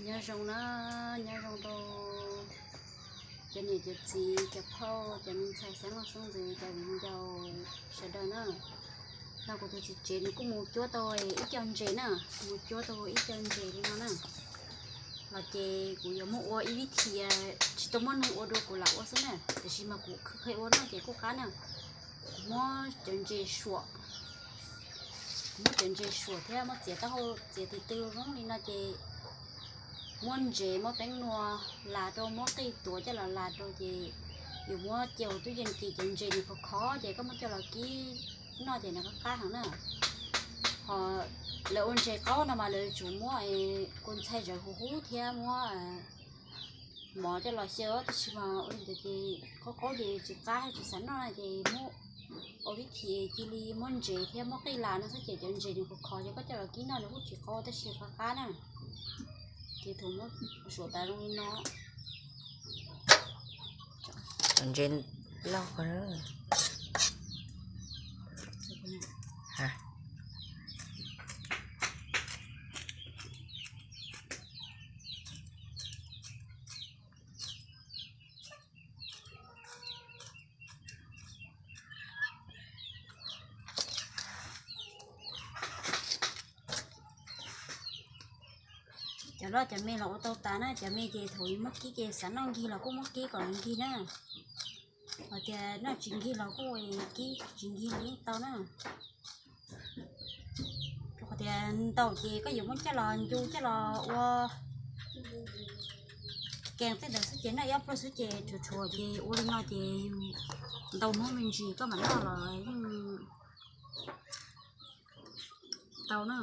Nyob zoo na, nyob zoo rau cov niam cov txiv, cov phauj, cov me ntxhais xeeb leej xeeb ntxwv, cov viv ncaus sawv daws na. No kuv tus txiv tsev nws kuj mus cuab tau ib co ntses na, mus cuab tau ib co ntses li no na. Los ces kuv yuav muab ua ib vib thi tsis tau muaj neeg ua dua kuv lam ua xwb na, tiam sis mas kuv qhia ua no ces kuj qab na. Kuv muab cov ntses suam, kuv muab cov ntses suam thiab muab txiav taub hau txiav tis tw zoo li no ces muab ntses muab peeb nua las rau, muab qij tuav coj los las rau ces yus muab cia hauv tub yees ces cov ntses nws khov khov ces koj muab coj los kib noj ces nws qab qab heev na. Ho lawv ua ntses qaub no mas lawv yuav tsum muab kua ntxhai zawv huv huv thiab muab mov coj los xyaw, tab sis mas ua li ntawd ces qaub qaub ces tsis qab tsis xav noj na ces muab ua vib thi cia li muab ntses thiab muab qij las no xwb ces cov ntses nws khov khov ces koj coj los kib noj nws kuj tsis qaub tab sis qab qab na. Ces thaum muab suam tas zoo li no. Ntses loj qhov. Cov loj cov me los ua tau tas na, cov me ces thaum muab kib ces xav noj nkig los kuj muab kib kom nkig na. Hos tias noj tsis nkig los kuj kib tsis nkig los yeej tau na. Rau qhov tias ntaus ces koj yuav muab coj los ncu coj los ua kees tej ntawd xwb ces noj ib ob pluag xwb ces rhuav rhuav ces ua li no ces yus ntaus hnub me ntsis koj mam noj los yeej tau na.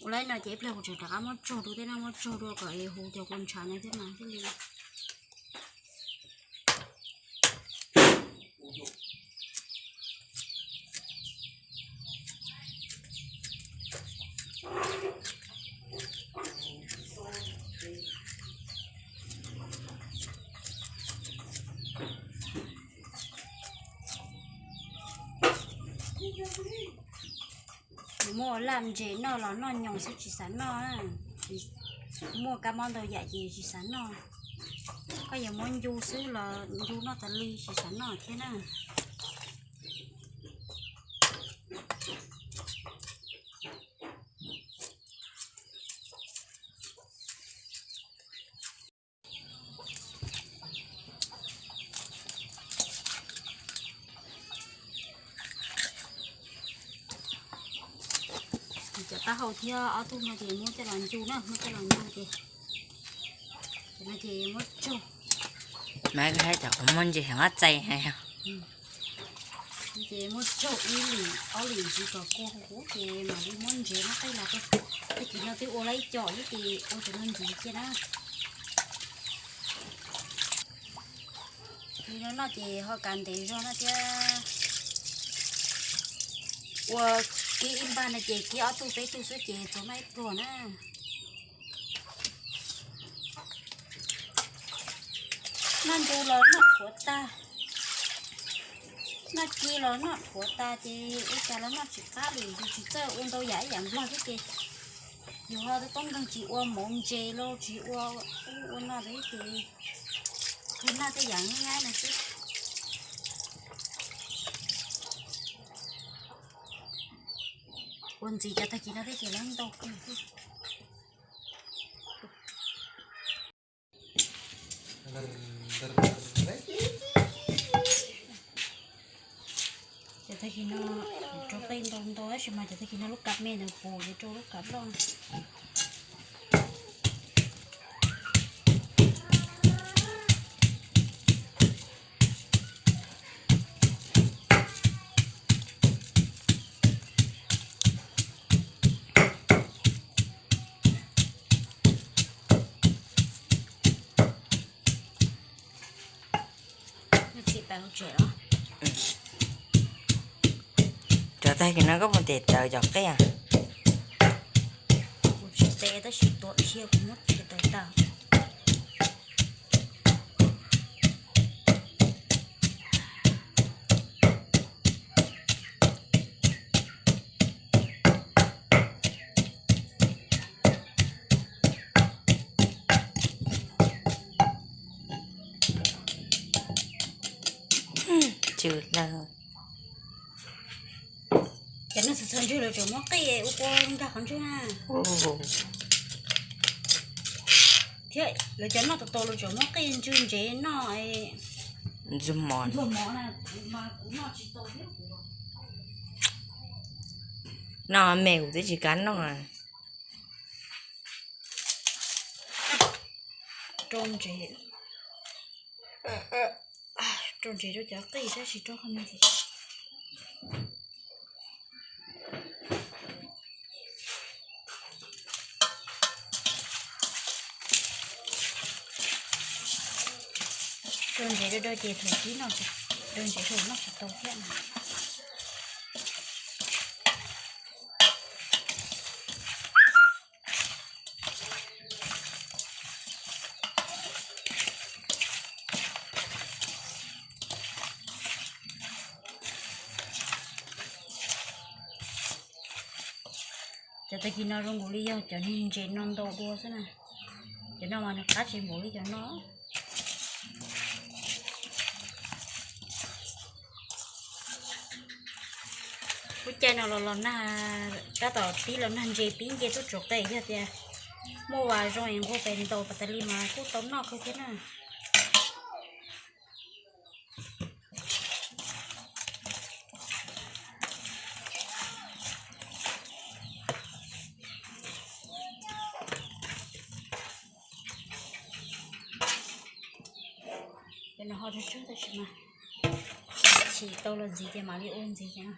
Ua li no ces ib pliag kuv tseem rov qab muab tsaug dua thiab no, muab tsaug dua kom es hu cov kua ntshav no thiab mas thiaj li. Yus muaj laj ntses noj los noj nyoos xwb tsis xav noj, muaj kab mob ntau yam ces tsis xav noj. Koj yuav muab ncu xwb los ncu noj tas li tsis xav noj thiab na. Cov taub hau thiab ob tug no ces muab coj los ncu na, muab coj los ncu ces, no ces muab tsaug. Mas hais tias qhov muaj ntses heev ua txais hais. Ces muab tsaug ib lim ob lim ntsis kom kua huv huv ces mam li muab ntses muab qij los rau. Tag kis no twb ua lawm ib co xwb ces ua cov no ntxiv cia na. Li no noj ces ho kav ntev zog no thiab. Ua kib ib npag no ces kib ob tug peb tug xwb ces tsuas noj ib pluag na. Noj ncu los noj qhuav tag, noj ci los noj qhuav tas ces ua cas los noj tsis qab li, yus tsis txawj ua ntau yam ib yam nplog thiab ces yus ho toob nkeeg tsis ua mov ntses los tsis ua ub ua no thiab ces kawg noj tej yam nyab no xwb. Ua ntxiv cov tag kis no thiab ces lawv ntau kawg thiab. Cov tag kis no rau qij ntau ntau tab sis mas cov tag kis no lub kav me ntawd puv ces rau lub kav loj. Cov tag kis no koj puas tes taws cov qij? Kuv tsis tes tab sis tuav dhia kuv muab tes taws tau. Tsw lawm. Cov no txhua txhua ntswg lawv tseem muab qij ua kua nkag qhov ntswg na. Thiab lawv cov noj tau tau lawv tseem muab qij ntswg ntsev noj. Ntxuag mov, ntxuag mov na, kuv mas kuv noj tsis tau thiab kuv. Noj me kuv twb tsis kam noj. Rau ntsev, rau ntsev rau cov qij tab sis rau qhov me. Rau ntsev rau rau ces thaum kib noj, rau ntsev rau noj tsis tau thiab na. Cov tag kis no zoo nkaus li yog cov niag ntses no ntau dua xwb na. Cov no mas nws qab tsis npaum li cov no. Lub caij no los los nag, tab tom pib los nag ntses pib nce tuaj tsuam qe, yog tias muaj vas zoo es nquag pes ntaus pas tas li mas kuj tau noj kawg thiab na. Cov no ho tsawg tsawg tab sis mas chim tau los ntxiv ces mam li ua ntxiv.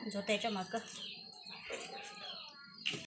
Ntxuav tes tso mas kawg.